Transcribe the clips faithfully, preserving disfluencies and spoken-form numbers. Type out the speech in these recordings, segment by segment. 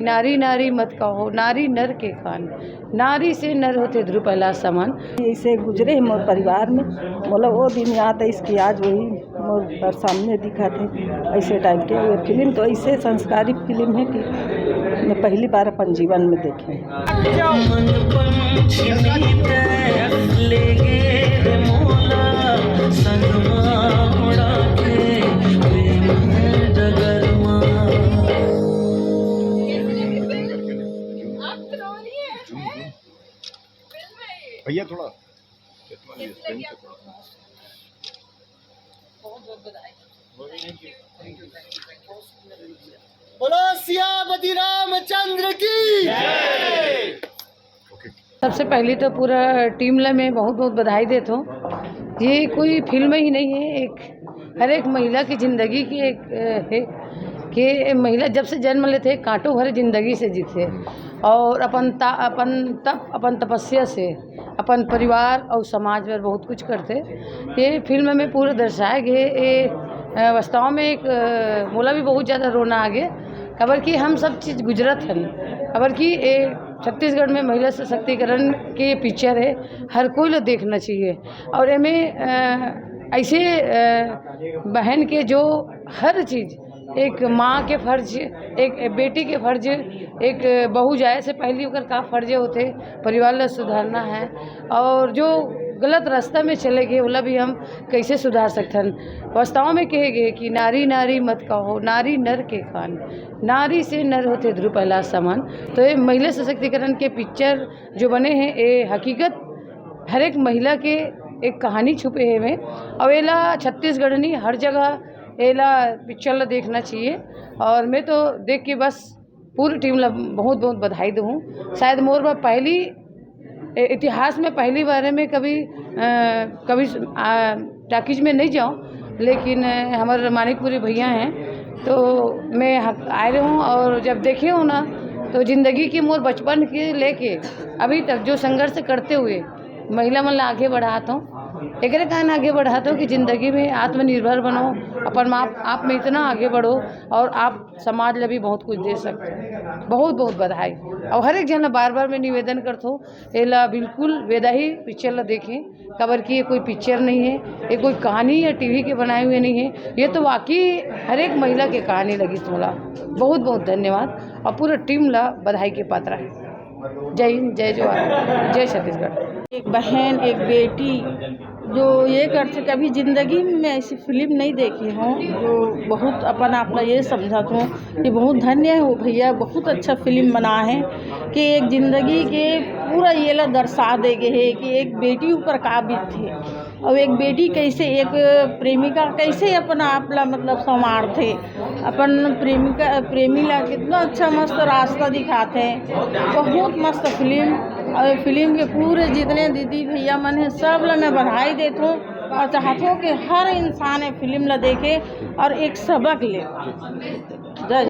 नारी नारी मत कहो, नारी नर के खान, नारी से नर होथे ध्रुव पहला समान। ऐसे गुजरे हे मोर परिवार में, मोला वो दिन याद है, इसकी आज वही मोर पर सामने दिखा थे। ऐसे टाइप के ये फिल्म तो ऐसे संस्कारी फिल्म है कि मैं पहली बार अपन जीवन में देखे। भैया थोड़ा बोलो सियापति रामचंद्र की। सबसे पहली तो पूरा टीम ला मैं बहुत बहुत बधाई देत हूँ। ये कोई फिल्म ही नहीं है, एक हर एक महिला की जिंदगी की एक अ, है कि महिला जब से जन्म लेते हैं कांटो भरे जिंदगी से जीते और अपन ता, अपन तप अपन तपस्या से अपन परिवार और समाज बर बहुत कुछ करथे। ये फिल्म में पूरा दर्शाए गे हे। ये अ, वास्तव में एक अ, मोला भी बहुत ज़्यादा रोना आ गे, काबर कि हम सब चीज़ गुजरत हन, काबर कि ये छत्तीसगढ़ में महिला सशक्तिकरण के पिक्चर है, हर कोई ला देखना चाहिए। और एमे अ, ऐसे अ, बहन के जो हर चीज़ एक माँ के फर्ज, एक बेटी के फर्ज, एक बहू जाए से पहली ओकर का फर्ज होथे, परिवार ला सुधारना है। और जो गलत रास्ता में चले गए ओला भी हम कैसे सुधार सकथन। वास्तव में कहे गए कि नारी नारी मत कहो, नारी नर के खान, नारी से नर होथे ध्रुव पहला समान। तो ये महिला सशक्तिकरण के पिक्चर जो बने हैं, ये हकीकत हर एक महिला के एक कहानी छुपे हे में। और एला छत्तीसगढ़ नहीं, हर जगह एला पिक्चर ला देखना चाहिए। और मैं तो देख के बस पूरी टीम ला बहुत बहुत बधाई दूँ। शायद मोर बर पहली ए-, इतिहास में पहली बार में कभी अ, कभी स- आ, टाकीज में नहीं जाऊँ, लेकिन अ, हमारे मानिकपुरी भैया हैं, तो मैं ह- आए रहूँ और जब देखे हूँ ना, तो जिंदगी के मोर बचपन के लेके अभी तक जो संघर्ष करते हुए महिला मन ला आगे बढ़ात हूँ, एकरे कारण आगे बढ़ात हूँ कि जिंदगी में आत्मनिर्भर बनो, अपन माँ आप में इतना आगे बढ़ो और आप समाज ला भी बहुत कुछ दे सकते हो। बहुत बहुत बधाई। और हर एक जन ला बार बार मैं निवेदन करत हूँ, एला बिल्कुल वेदाही पिक्चर ला देखें, काबर कि ये कोई पिक्चर नहीं है, ये कोई कहानी या टीवी के बनाए हुए नहीं है, ये तो वाकई हर एक महिला के कहानी लगिस मोला। बहुत बहुत धन्यवाद और पूरा टीम ला बधाई के पात्र है। जय हिंद, जय जवान, जय छत्तीसगढ़। एक बहन, एक बेटी जो ये करथे, कभी जिंदगी में ऐसी फिल्म नहीं देखी हूँ, जो बहुत अपन आप ला ये समझत हूँ कि बहुत धन्य हो भैया, बहुत अच्छा फिल्म बना है कि एक जिंदगी के पूरा ये ला दर्शा दे गए है कि एक बेटी ऊपर का बीतथे और एक बेटी कैसे, एक प्रेमिका कैसे अपना आप ला मतलब संवारथे, अपन प्रेमिका प्रेमी ला कितना अच्छा मस्त रास्ता दिखाथे। बहुत मस्त फिल्म। और फिल्म के पूरे जितने दीदी भैया मन है, सब ला मैं बधाई देत हूँ और चाहत हूँ कि हर इंसान ये फिल्म ला देखे और एक सबक ले। जय।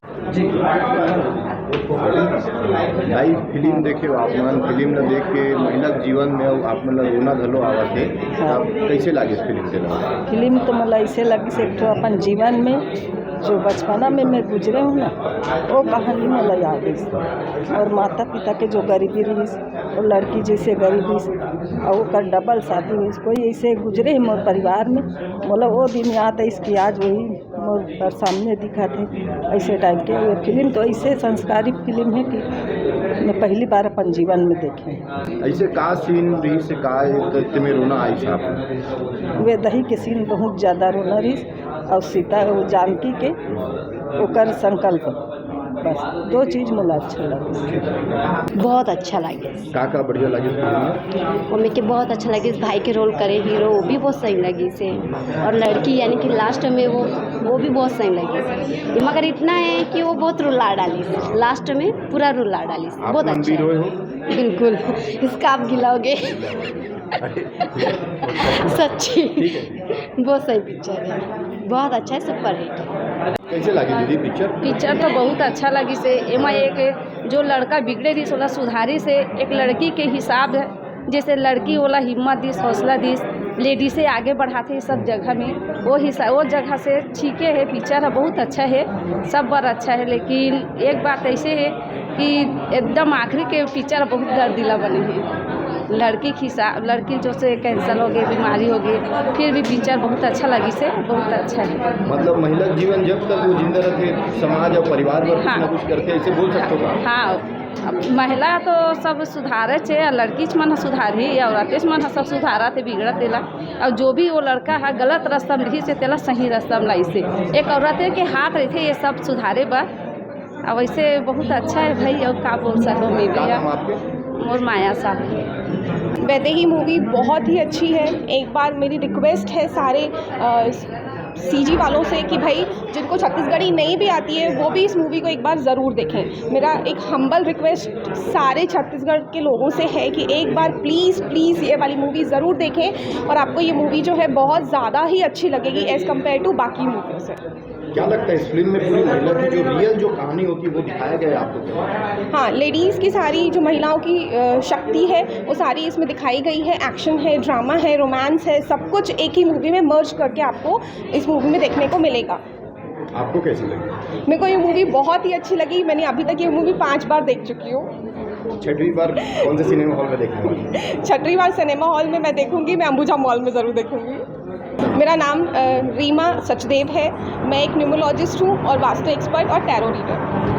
भाई, फिल्म देखे हो आप मन, फिल्म ला देख के महिला के जीवन में आप मन ला रोना घलो आवत है। हाँ। आप कैसे लागे फिल्म के? फिल्म तो मोला ऐसे लगिस, एक ठो अपन जीवन में जो बचपना में मैं गुजरे हूँ ना, वो कहानी मोला याद है। और माता पिता के जो गरीबी रहिस, वो लड़की जैसे गरीबी और ओकर डबल शादी हुई, कोई ऐसे गुजरे है मोर परिवार में, मोला वो दिन याद है, इसकी आज वही मोर पर सामने दिखत हे। ऐसे टाइप के ये फिल्म तो ऐसे संस्कारी फिल्म है कि मैं पहली बार अपन जीवन में देखे। ऐसे का सीन रहिस, का तत्व में रोना आइस आप? वेदही के सीन बहुत ज़्यादा रोना रहिस, और सीता वो जानकी के ओकर संकल्प, बस दो चीज़ मोला अच्छा लगे। बहुत अच्छा लगे। का का बढ़िया लगे फिल्म में? ओमे के बहुत अच्छा लगे, भाई के रोल करे हीरो, वो भी बहुत सही लगे से। और लड़की यानी कि लास्ट में वो, वो भी बहुत सही लगे से। मगर इतना है कि वो बहुत रुला डाली से, लास्ट में पूरा रुला डाली से। आप बहुत मन भी अच्छा है। रोए हो? बिल्कुल। इसका आप गिलाओगे। सच्ची। ठीक है। बहुत सही पिक्चर है, बहुत अच्छा है, सुपर हिट है। कैसे लगी दीदी पिक्चर? पिक्चर तो बहुत अच्छा लगी से। एमा एक जो लड़का बिगड़े रही, ओला सुधारी से, एक लड़की के हिसाब है, जैसे लड़की ओला हिम्मत दिस, हौसला दिस, लेडीसे आगे बढ़ाथे सब जगह में। वो हिसाब, वो जगह से ठीके है, पिक्चर ह बहुत अच्छा है, सब बर अच्छा है। लेकिन एक बात ऐसे है कि एकदम आखिरी के पिक्चर बहुत दर्दीला बने है। लड़की के हिसाब, लड़की जो से कैंसर हो गए, बीमारी हो गए, फिर भी पिक्चर बहुत अच्छा लगिस है, बहुत अच्छा है। मतलब महिला के जीवन जब तक वो जिंदा रहथे, समाज और परिवार बर कुछ हाँ। ना कुछ करथे, ऐसे बोल सकते हो का? हाँ, अब महिला तो सब सुधारे छे, लड़की मन ह सुधारही, औरतेच मन ह सब सुधारथे, बिगड़त तेला। और जो भी वो लड़का है गलत रास्ता में रही से, तेला सही रास्ता में लाई से। एक औरत के हाथ रहते ये सब सुधारे बर। अब वैसे बहुत अच्छा है भाई, और का बोल सको मैं क्या नाम भैया। आपके? मोर माया साहब। वैदेही मूवी बहुत ही अच्छी है। एक बार मेरी रिक्वेस्ट है सारे सीजी वालों से कि भाई, जिनको छत्तीसगढ़ी नहीं भी आती है, वो भी इस मूवी को एक बार ज़रूर देखें। मेरा एक हम्बल रिक्वेस्ट सारे छत्तीसगढ़ के लोगों से है कि एक बार प्लीज़ प्लीज़ ये वाली मूवी ज़रूर देखें, और आपको ये मूवी जो है बहुत ज़्यादा ही अच्छी लगेगी एज़ कम्पेयर टू बाकी मूवी से। क्या लगता है, इस फिल्म में पूरी महिला की जो रियल जो कहानी होती है, वो दिखाया गया है आपको क्या? हाँ, लेडीज़ की सारी जो महिलाओं की अ, शक्ति है, वो सारी इसमें दिखाई गई है। एक्शन है, ड्रामा है, रोमांस है, सब कुछ एक ही मूवी में मर्ज करके आपको इस मूवी में देखने को मिलेगा। आपको कैसी लगी? मेरे को ये मूवी बहुत ही अच्छी लगी। मैंने अभी तक ये मूवी पांच बार देख चुकी हूँ। छठवीं बार कौन से सिनेमा हॉल में देखने वाली? छठवीं बार सिनेमा हॉल में मैं देखूंगी, मैं अंबुजा मॉल में ज़रूर देखूंगी। मेरा नाम अ, रीमा सचदेव है। मैं एक न्यूमरोलॉजिस्ट हूँ और वास्तु एक्सपर्ट और टैरो रीडर।